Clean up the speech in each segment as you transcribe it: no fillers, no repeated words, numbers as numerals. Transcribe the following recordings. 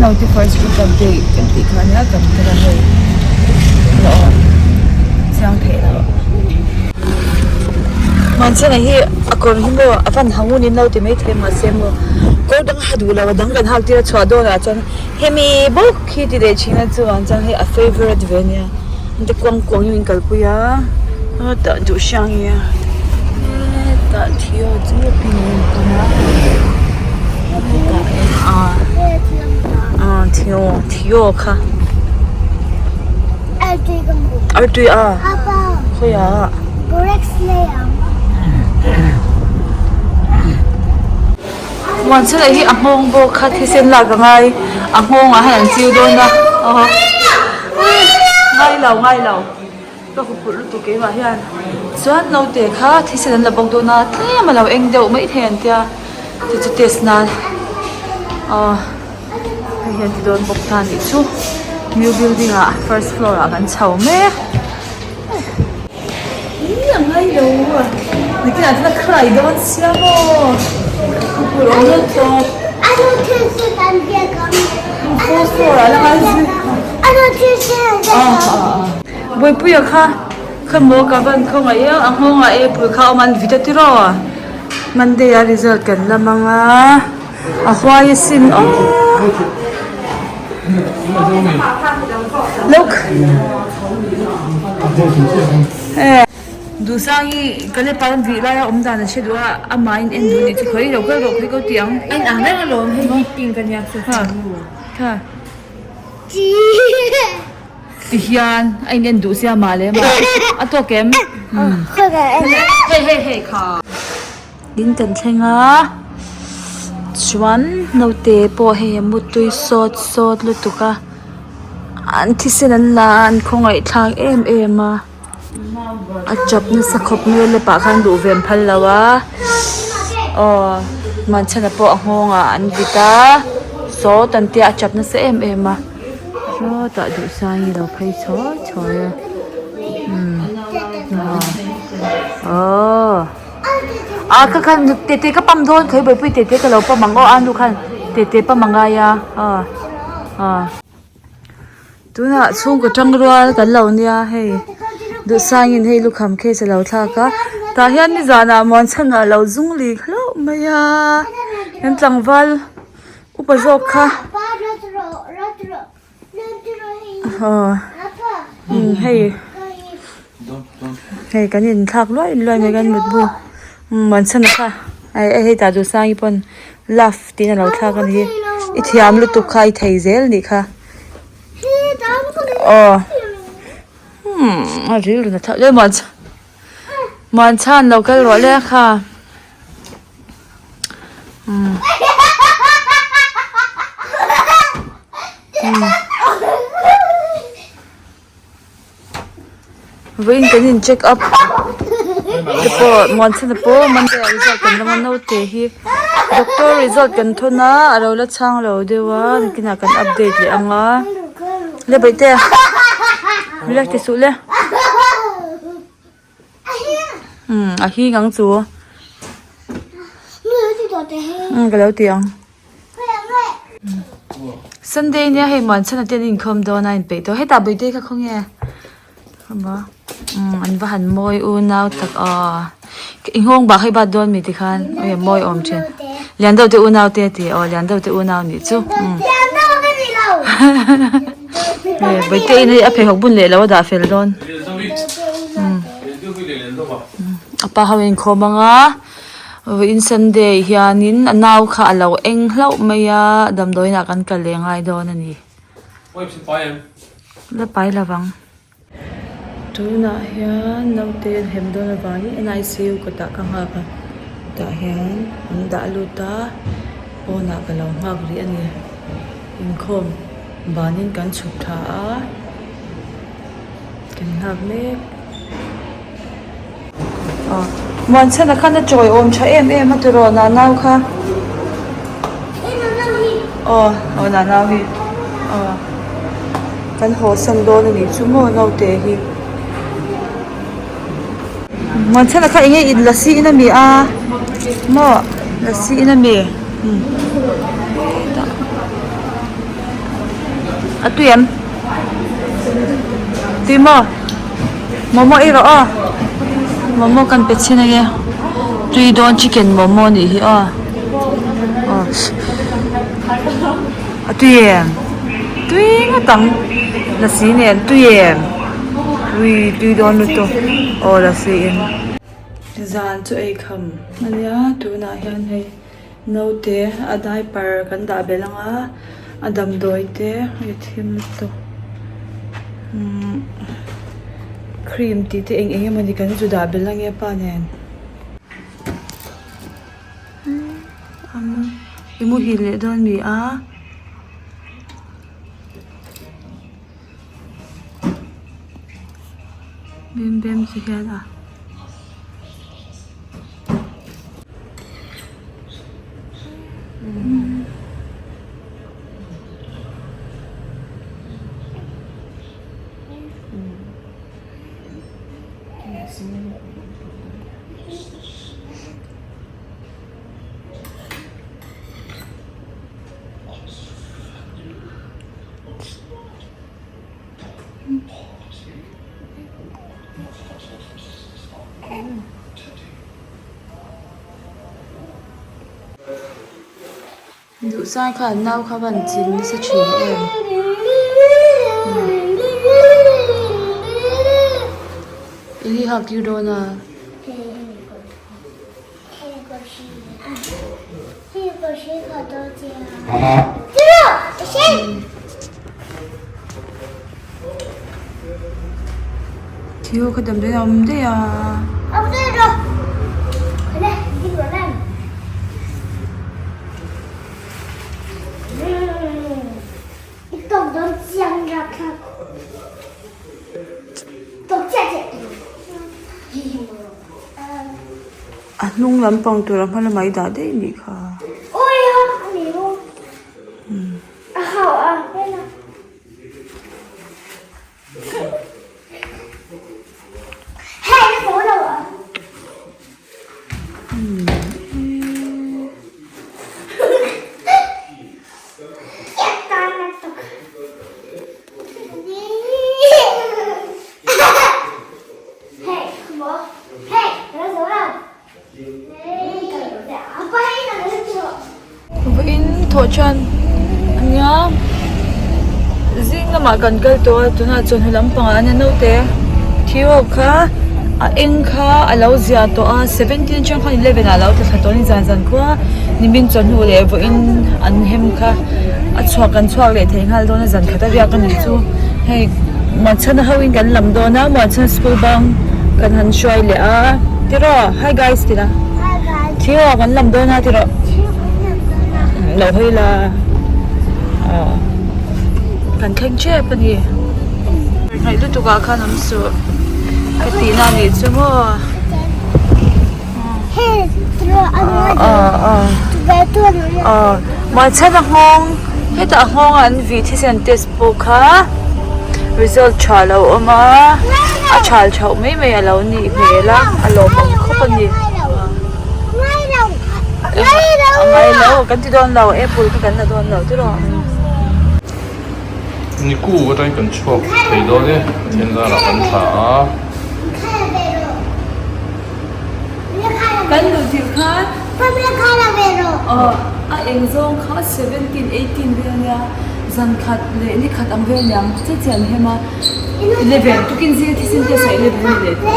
naute first week update kan tih kha ania kan kal a hei la awm chiang theih loh. Hmanchhana hi a kawr hi maw a van ha ngun in lo ti maithei mahse maw kawr dang a ha duh lo a dang kan hak tir a chhuah dawn ah chuan hemi bawk hi ti leh thin a chuan chuan hei a favourite ve ania an ti kuang kuang in min kalpui a tah duh hrang hi a hetah Theo chu a pin a in a hetah ah Theo Theo kha artui a khawiah Muanchhela hi a nghawng bawk kha thisen lak a ngai a nghawngah hian an chiu dawn a aw ngai lo ngai lo ka huphurh lutuk keimah hian chuan naute kha thisen an la bawk dawn a tlem a lo eng deuh maithei an tia chu chu test nan aw hei hian ti dawn bawk ta anih chu new building ah first floor ah kan chho mek. Ih a ngai lo a nikinah chuan a cry dawn sia maw khupur awm dawn tawp fourth floor ah la ngai zui Bawipuia kha kha maw ka van khawngaih a a nghawngah apple kha a awm a an vit a tiraw Monday a result kan la mang a a huai asin aw Look. Duhsang hi ka le pan vih laia awm dan a hre duh a, amah in en duh nih chu khawi lo kal rawh khawi ko ti ang. A inang reng alawm hei hi pink a nia chu ha ha ti hian a in en duh sia mah leh mah a tawk em hei hei hei kha. In kan thleng a chuan naute pawh hei a mutui sawt sawt lutuk a an thisen an la a an khawngaih thlak em em a a tap nasa khawp mai a lap ah khan duh ve an phal lo a aw Muanchhana pawh a nghawng ah an vit a sawt an tia a tap nasa em em a sawtah duhsang hi a lo phei chhawi chhawi a umm aw. Ah ka khan tete ka pam dawn khawi buaipui tete ka lo pam ang aw a nu khan tete pam a ngai a aw aw tunah chhungkaw tang rual kan lo nia hei duhsangin hei lukham case a lo thlak a tah hian nizanah muanchhan ah lo zung lik hlauh mai a kan tlangval upa zawk kha. Hei hei kan inthlak luai luai mai kan mutbu Muanchhana kha hei hei tah Duhsangi pawn love tiin a lo thlak a ni hi i thiam lutuk kha i thei zel nih kha aw a rilru na thlak Muanchhan lo kal rawh le kha. Vawiin kan in check up te pawh Muanchhana pawh Monday ah result kan dawng a naute hi doctor result kan thawn a a lo la chhang lo deuh a nakinah kan update leh ang a le bawihte le ti suh le. Umm a hing ang chu umm ka lo ti ang Sunday nia hei Muanchhana te an inkhawm dawn a inpeih tawh hetah Bawihtei kha khawnge khawmaw umm an va han mawi unau tak aw i nghawng bak hei bat dawn mi tikhan ui a mawi awm thin lian deuh te unau te a ti aw lian deuh te unau nih chu umm Bawihtei in hei a pheikhawk bun leh lo a dah fel dawn. A pa ho inkhawm ang a vawiin sunday hianin a nau kha a lo eng hlauh mai a damdawiin ah kan kal leh ngai dawn a ni la pai lo vang tunah hian naute an hem dawn avangin N I C U kawtah ka nghak a tah hian an dah lut a pawnah ka lo nghak rih a ni inkhawm banin kan chhuk tha a. Kan nghak mek. Aw Muanchhana khan a chawi awm tha em em a tiraw Nanau kha. Aw aw Nanau hi aw kan haw san dawn a nih chu maw naute hi. Muanchhana kha enge in lasi in a mi a maw lasi in a mi. A tui em? Tui maw? Momo ei rawh aw. Momo kan pe chhin ange. Tui dawn chicken momo nih hi aw. Aw. A tui em? Tui ngawt ang. Lasi nen tui em? Ui tui dawn lutuk. Aw lasi in. Zan chu ei kham ania tunah hian hei. Naute a diaper kan dah belh ang a a damdawi te hei thim lutuk umm cream tih te eng eng emawni kan zu dah belh ange pa nen i muhil leh dawn mi a. Bem bem chi hian a. Duhsai khan nau kha van chin nasa thin em. Eli hak tir dawn a. Thil kha damdawi a awm daih a. A hnung lampang tur a hma lamah i dah daih nih kha. Vawiin thawh chuan ania zing lamah kan kal tawh a tunah chawhnu lampangah ania naute thil kha a eng kha a lo zia tawh a seventeen atang khan eleven ah a lo tla thla tawh a ni zan zan khua nimin chawhnu leh vawiin an hem kha a chhuak kan chhuak leh thei nghal dawn a zan khat a riak a nih chu hei Muanchhana ho in kan lam dawn a Muanchhana school bang kan han hruai leh a tiraw hi guys ti la tiraw kan lam dawn a tiraw lo hawi la aw kan thleng tep a ni hnaih lutuk ah khan awm suh ka tihna a nih chu maw. Mahchhan a nghawng hetah a nghawng a an vih thisen test pawh kha result tha lo awm a a thal thauh mai mai a lo nih hmel a a lawmawm khawp a ni a ngai lo kan ti dawn lo apple kha kan la dawn lo tiraw. Niku atangin kan chhuak thei dawn e Pathian zarah kan thla a. Kan luh tirh khan aw a eng zawng kha 17 18 vel ania zan khat leh ni khat ang vel niang che che an hem a 11 tukin zing thisen test ah 11 a ni leh tawh.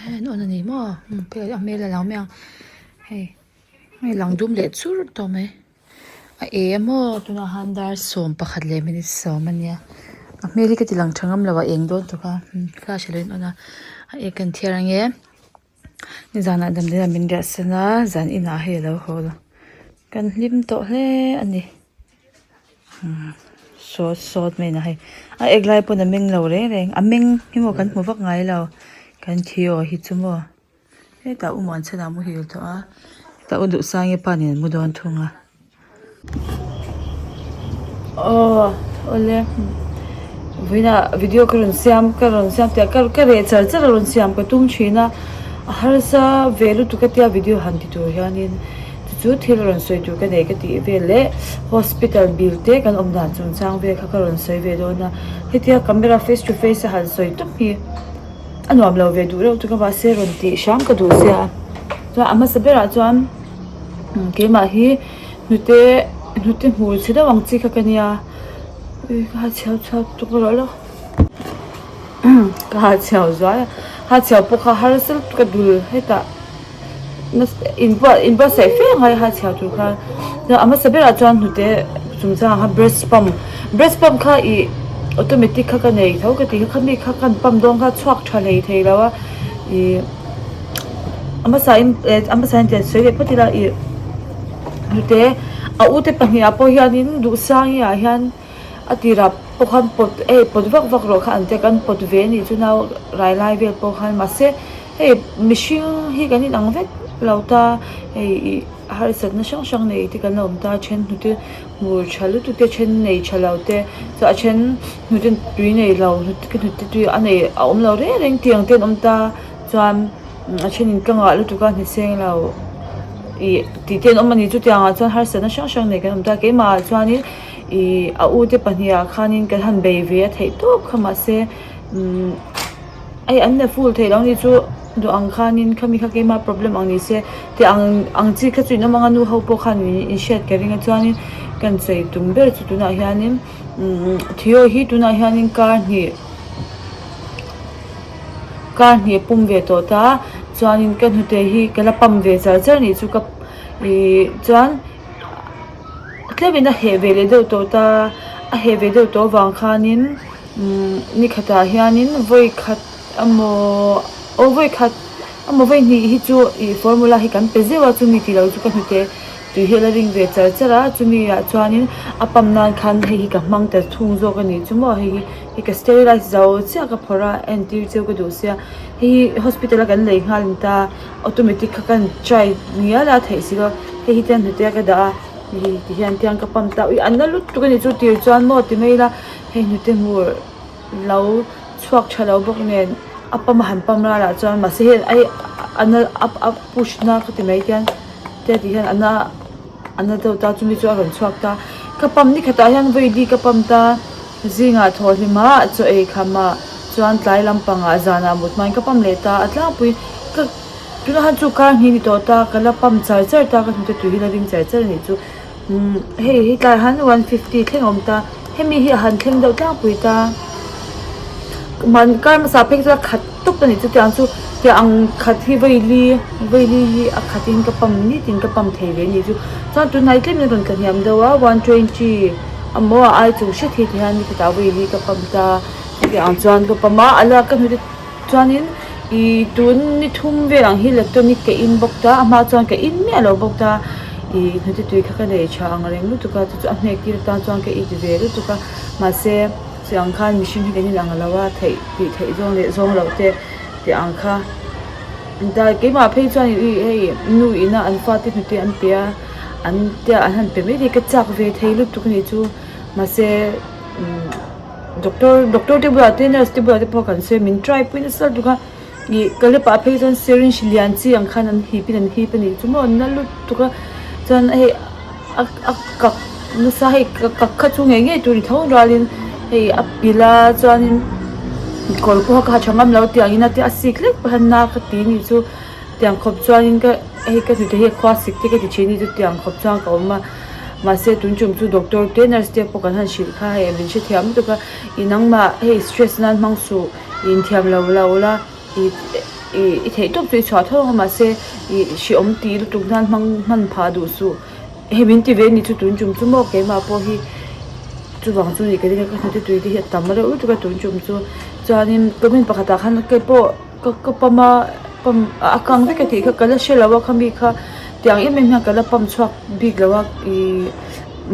An on a ni maw a hmel a lo mai ang hei hei lang dum leh chur tawh mai a e a maw tunah han dar 11 leh minute 10 a nia a hmel hi ka ti lang tha ngam lo a eng dawn tuk a flash a lo in on a a ek kan thiar ange nizanah damdawiin ah min riah san a zan inah hei a lo haw lo kan hlim tawh hle a ni. Sawt sawt mai na hei a ek lai pawn a meng lo reng reng a meng hi maw kan hmu vak ngai lo kan thi aw hi chu maw hetah u Muanchhana a muhil tawh a hetah u Duhsangi pa nen an mu dawn thung a aw awle. Vawiinah video ka rawn siam ka rawn siam tih ah ka ka reh char char a rawn siam ka tum thin a a harsa ve lutuk a tia video han ti tur hianin chu chu thil rawn sawi tur ka nei ka tih vel leh hospital bill te kan awm dan chungchang vel kha ka rawn sawi ve dawn a hetia camera face to face a han sawi tawp hi a nuam lo ve duh reuh tuk a mahse rawn tih hram ka duh sia chuan a hmasa berah chuan keimah hi hnute hnute hmur chhe deuh ang chi kha ka nia. Ui ka ha chhiau chhuak tuk rawh lo ka ha chhiau zuai a ha chhiau pawh kha harsa lutuk a dul hetah inbuat inbuatsaih fe ang a ha chhiau tur khan chuan a hmasa berah chuan hnute chungchangah khan breast pump breast pump kha ih automatic kha ka nei tho ka tih kha khami kha kan pump dawn kha chhuak tha hlei thei lo a ih a hmasa in eh a hmasa in tian sawi leh phawt ila ih. Hnute a ute pahnih ah pawh hianin duhsangi ah hian a tirah pawh khan pawt hei pawt vak vak rawh kha an tia kan pawt ve anih chu nau rai lai vel pawh khan mahse hei mihring hi kan inang vek lo ta hei ih harsatna hrang hrang nei te kan lo awm ta then hnute hmur tha lutuk te then nei tha lo te chuan a then hnute tui nei lo hnute tui a nei a awm lo reng reng tiang te an awm ta chuan. A thenin ka ngah lutuk a hniseng lo ih tih te an awm a ni chutiang ah chuan harsatna hrang hrang nei kan awm ta keimah ah chuanin ih a u te pahnih ah khanin kan han bei ve a theih tawp kha mahse umm hei an la full theih loh a ni chu duh ang khanin khami kha keimah problem ang ni se tih ang ang chi kha chu in awm ang a nu ho pawh khan in hriat ka ring a chuanin kan sawi tum ber chu tunah hianin umm Theo hi tunah hianin kar hnih. Kar hnih a pum ve tawh ta chuanin ka hnute hi ka la pump ve char char anih chu ka ihh chuan tlemin a heh ve leh deuh tawh ta a heh ve deuh tawh avang khanin umm ni khatah hianin vawi khat emaw aw vawi khat emaw vawi hnih hi chu ih formula hi kan pe zeuh a chumi tih loh chu ka hnute tui hi a la ring ve char char a chumi ah chuanin a pump nan khan hei hi ka hmang ta thung zawk anih chu maw hei hi. Hei ka sterilize zo chiah ka phawrh a entir cheu ka duh sia hei hi hospital a kan lei nghal ni ta automatic kha kan try ngial a theih si lo hei hi tiang hnute a ka dah a hei ti hian tiang ka pump ta ui an la lutuk a ni chu tir chuan maw ti mai ila hei hnute hmur lo chhuak tha lo bawk nen a pump a han pump ral ah chuan mahse hei ai a na a push na ka ti mai tiang tia ti hian a na. A na deuh ta chumi chu a rawn chhuak ta ka pump ni khatah hian vawi li ka pump ta zingah thawhhlim ah chaw ei kham ah chuan tlai lampangah zanah mut hmain ka pump leh ta a tlangpui ka tunah khan chu kar hnih ni tawh ta ka la pump char char ta ka hnute tui hi la ring char char a nih chu umm hei hi tlaiah hian one fifty thleng a awm ta hemi hi a han thleng deuh tlangpui ta mahni kar hmasa phei chuan a khat tawp a ni chutiang chu tiang ang khat hi vawi li vawi li hi a khat in ka pump nitin ka pump thei ve a nih chu chuan tunah hi tlem in a rawn tla hniam deuh a one twenty amaw a ai chung hret hi tihian ni khatah vawi li ka pump ta chutiang ang chuan ka pump a a lak ka hnute chuanin ih tun ni thum vel ang hi electronic ka in bawk ta a hma chuan ka in miah lo bawk ta ih hnute tui kha ka nei tha ang reng lutuk a chu chu a hnek tir atan chuan ka it ve lutuk a mahse chutiang khan mihring hi kan inang lo a theih tih theih zawng leh zawng loh te tih ang kha dai keimah phei chuan ih hei nu ina an fate hnute an pe a an tia an han pe mai thei ka chak ve thei lutuk a nih chu mahse umm. Doctor doctor te bulah te nurse te bulah te pawh kan sawi min try pui nasa lutuk a ih ka lep ah phei chuan syringe lian chi ang khan an hip in an hip a nih chu maw na lutuk a chuan hei a a kak nasa hei kak kha chu ngei ngei tur ni tho rualin hei a pilh a chuanin kawr pawh ka ha tha ngam lo tiang in a tia a sik hlek pawh hian na ka ti nih chu. Tiang khawp chuanin ka hei ka hnute hi khua sik te ka ti thin hi chu tiang khawp chuan ka awm a mahse tun tum chu doctor te nurse te pawh kan han hrilh kha hei min hrethiam lutuk a ih nangmah hei stress nan hmang suh ih inthiam lo lo la ih ih i theih tawp chu i chhuah tho ang a mahse ih hreawm tih lutuk nan hmang hman phah duh suh hei min ti ve ni chu tun tum chu maw keimah pawh hi chuvang chu ni ka ring a ka hnute tui te hi a tam reuh lutuk a tun tum chu chuanin comment pakhatah khan keipawh. Ka ka pump a pump a kang vek a tih kha ka la hre lo a khami kha tiang em em hian ka la pump chhuak bik lo a ihh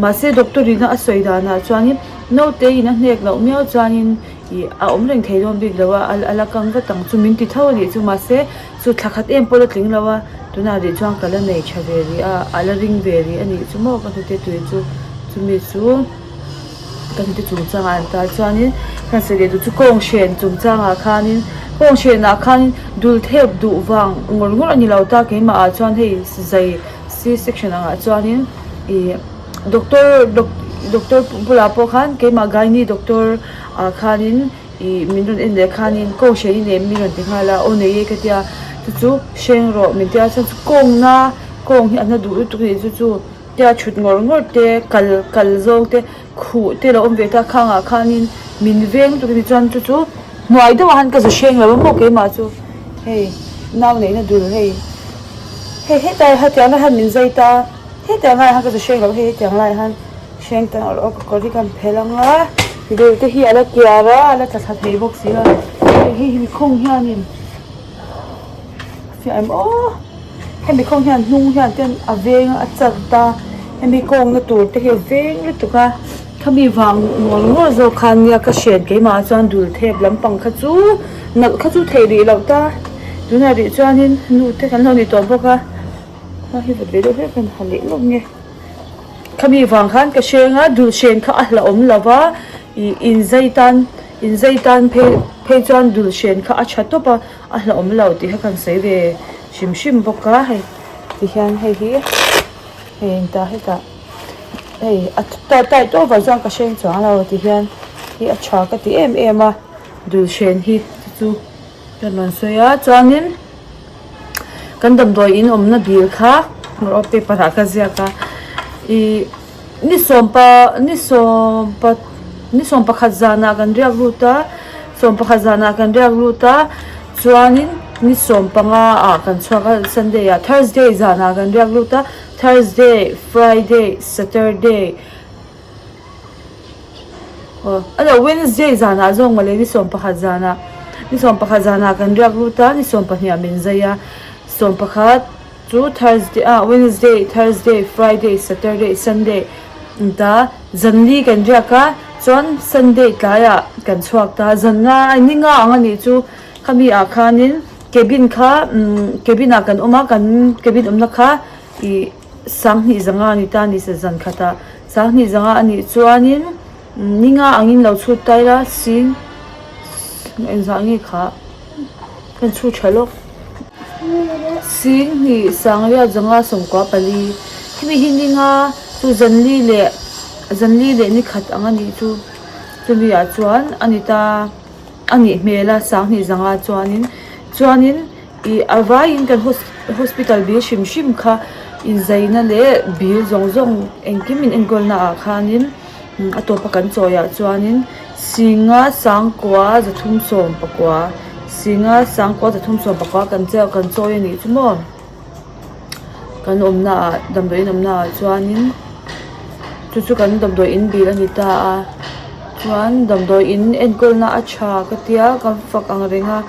mahse doctor in a sawi danah chuanin naute in a hnek loh miau chuanin ih a awm reng thei dawn bik lo a a la kang vat ang chu min ti tho a nih chu mahse chu thla khat em pawh la tling lo a tunah rih chuan ka la nei tha ve rih a a la ring ve rih a nih chu maw ka hnute tui chu chumi chu. Ka hnute chungchangah an ta chuanin ka sawi leh duh chu kawng hren chungchangah khanin kawng hrenah khanin dul thep duh vang ngawr ngawr a ni lo ta keimahah chuan hei zai C section angah chuanin ih doctor doctor bulah pawh khan keimah gynae doctor ah khanin ih min rawn en leh khanin kawng hren i nei min rawn ti nghal a aw nei e ka tia chu chu hreng rawh min tia chuan chu kawngna kawng hi a na duh lutuk a nih chu chu. Tia thut ngawr ngawr te kal kal zawng te khuh te lo awm ve ta khangah khanin min veng lutuk a ni chuan chu chu hnuai deuhah khan ka za hreng lo a maw keimah chu hei nau neihna dul hei hei hetah hetiang lai hian min zai ta hetiang laiah hian ka za hreng lo hei hetiang laiah hian hreng ta erawh ka kawr hi ka han phelh ang a dul te hi a la kiar a a la tla thla thei bawk si a hei hi mi khawng hianin fiah em aw. Hemi khawng hian hnung hian ten a veng a char ta hemi kawngna tur te hi a veng lutuk a khami vang ngawr ngawr zawk khan nia ka hriat keimah ah chuan dul thep lampang kha chu nalh kha chu theih rih loh ta tunah rih chuanin nu te kan lo ni tawh bawk a khua hi vawt ve deuh hlek a ha leh lawk nge khami vang khan ka hreng a dul hren kha a hlauhawm lo va ih inzai tan inzai tan phei phei chuan dul hren kha a tha tawp a. A hlauhawm lo tih kha kan sawi ve hrim hrim bawk a hei ti hian hei hi hei in tah hetah hei a tight over chuan ka hreng chuang lo ti hian hi a tha ka ti em em a dul hren hi chu chu ka rawn sawi a chuanin kan damdawi in awmna bill kha paper ah ka ziak a ihh. Ni sawmpa ni sawmpa ni sawmpakhat zanah kan riak lut a sawmpakhat zanah kan riak lut a chuanin ni sawmpanga ah kan chhuak a sunday ah thursday zanah kan riak lut a thursday friday saturday aw a lo wednesday zanah zawk mawle ni sawmpakhat zanah ni sawmpakhat zanah kan riak lut a ni sawmpahnih ah min zai a sawmpakhat. Chu Thursday ah Wednesday, Thursday, Friday, Saturday, Sunday ta zanli kan riak a chuan Sunday tlaiah kan chhuak ta zan nga a ni nga ang a nih chu khami ah khanin cabin kha umm cabin ah kan awm a kan cabin awmna kha ih sanghnih zanga a ni ta a ni zan khatah sanghnih zanga a nih chuanin ni nga angin lo chhut ta ila sing engzah nge kha. Kan chhu tha lawk. Singhnih Sangria zanga sawmkua pali hemi hi ninga chu zanli leh zanli leh ni khat ang a nih chu chumi ah chuan a ni ta a nih hmel a sanghnih zanga chuanin chuanin ih a vaiin kan hospital bill hrim hrim kha inzaina leh bill zawng zawng engkim in enkawl na ah khanin. A tawpa kan chawiah chuanin Singa Sangkua zathum sawm pakua Singa Sangkua zathum sawm pakua kan che kan chawi a nih chu maw kan awmna ah damdawi in awmna ah chuanin chu chu kan damdawi in bil a ni ta a chuan damdawi in enkawlna a tha ka tia ka fak ang reng a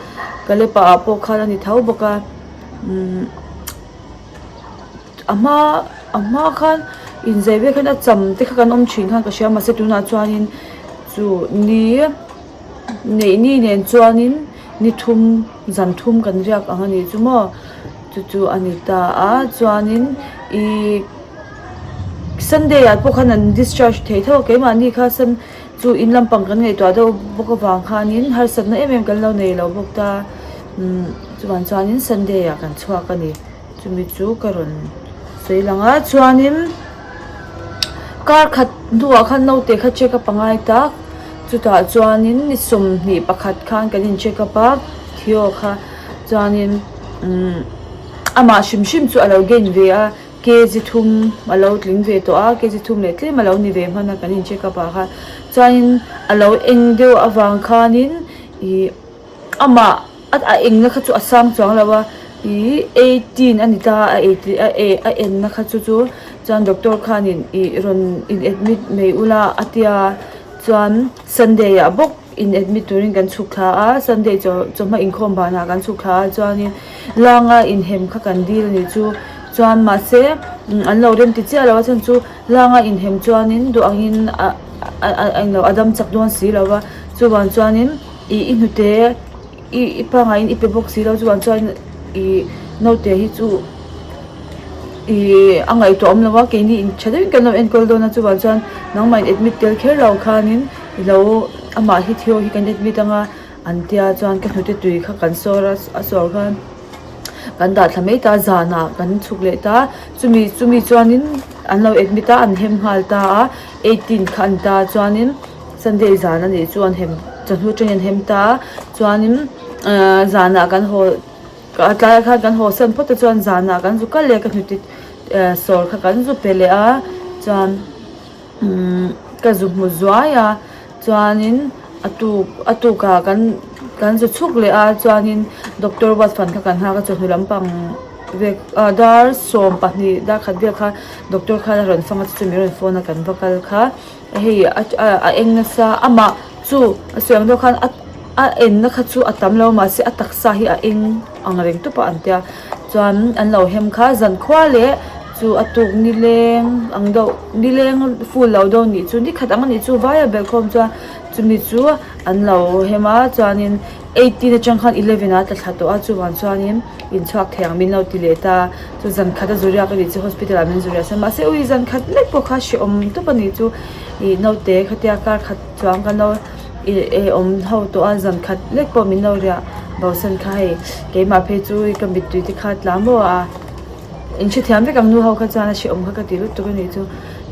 ka lepa ah pawh khan a ni tho bawk a umm. A hma a hma khan inzei vel khan a cham te kha kan awm thin khan ka hria mahse tunah chuanin chu ni neih ni nen chuanin ni thum zan thum kan riak ang a nih chu maw chu chu a ni ta a chuanin ihh sunday ah pawh khan an discharge thei tho a keimahni kha sun chu in lampang kan ngaihtuah deuh bawk avang khanin harsatna em em kan lo nei lo bawk ta umm chuvang chuanin sunday ah kan chhuak a ni. Chumi chu ka rawn sawi lang a chuanin kar khat hnuah khan naute kha check up a ngai ta chutah chuanin ni sawmhnih pakhat khan kan in check up a Theo kha chuanin umm amah hrim hrim chu a lo gain ve a kg thum a lo tling ve tawh a kg thum leh tlem a lo ni ve hman a kan in check up ah khan chuanin a lo eng deuh avang khanin ih amah. A engna kha chu a sang chuang lo a ih 18 a ni ta a a enna kha chu chu chuan doctor khanin ih rawn in admit mai ula a tia chuan sunday ah bawk in admit turin kan chhuk thla a sunday chaw chawhma inkhawm banah kan chhuk thla a chuanin langa inhem kha kan dil a nih chu chuan mahse an lo rem ti chiah lo a chhan chu langa inhem chuanin duh angin a a englo a dam chak dawn si lo va chuvang chuanin. Ih i hnute i i pangaiin i pe bawk si lo chuan chuan ih naute hi chu Ih a ngaihtuah awm lo a keini in tha deuhin kan lo enkawl dawn a chuvang chuan nangmah in admit tel kher lo khanin i lo amah hi Theo hi kan admit anga an tia chuan ka hnute tui kha kan sawr a a sawr khan kan dah thla mai ta zanah kan chhuk leh ta chumi chumi chuanin an lo admit a an hem nghal ta a eighteen kha an ta chuanin Sunday zan a nih chu an hem chawhnu atangin an hem ta a chuanin ahh zanah kan haw. A tlaiah khan kan haw san phawt a chuan zanah kan zu kal leh a ka hnute eh sawr kha kan zu pe leh a chuan umm ka zu hmu zuai a chuanin a tuk a tukah kan kan zu chhuk leh a chuanin doctor ruat fan kha kan nghak a chawhnu lampang vel ah dar 12 dar khat vel kha doctor khan a rawn fang a chu min rawn phone a kan va kal kha. Hei a eng nasa amah chu a sawi ang deuh khan a a enna kha chu a tam lo mahse a taksa hi a eng ang reng tawp a an tia chuan an lo hem kha zankhua leh chu a tuk nileng ang deuh nileng full lo deuh anih chu nikhat ang anih chu vaia belh khawm chuan chumi chu an lo hem a chuanin eighteen atang khan eleven ah a tla thla tawh a chuvang chuanin inchhuak thei ang min lo ti leh ta. Chu zan khat a zu riak a nih chu hospital ah min zu riah san mahse ui zan khat lek pawh kha hrehawm tawp a nih chu ih naute khatia kar khat chuang kan lo ih eh awm ho tawh a zan khat lek pawh min lo riah bo san kha hei keimah phei chu ka mittui te kha tla maw a in hrethiam vek ang nu ho kha chuan a hrehawm kha ka ti lutuk a nih chu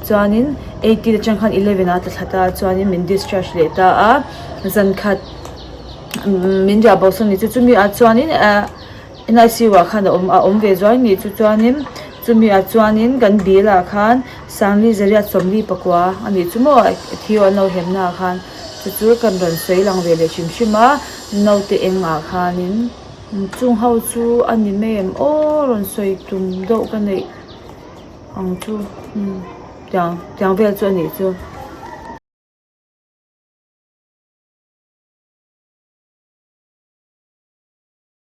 chuanin eighteen atang khan eleven ah a tla thla ta a chuanin min discharge leh ta a zan khat min riah bo san a nih chu chumi ah chuanin ah. N_I_C_U ah khan a awm a awm ve zuai nih chu chuanin chumi ah chuanin kan bill ah khan sangli zariat sawmli pakua a nih chu maw thil an lo hem na ah khan chu chu kan rawn sawi lang ve leh hrim hrim a naute eng ah khanin chung ho chu a ni mai em aw rawn sawi tum deuh ka neih ang chu tiang tiang vel chu a nih chu.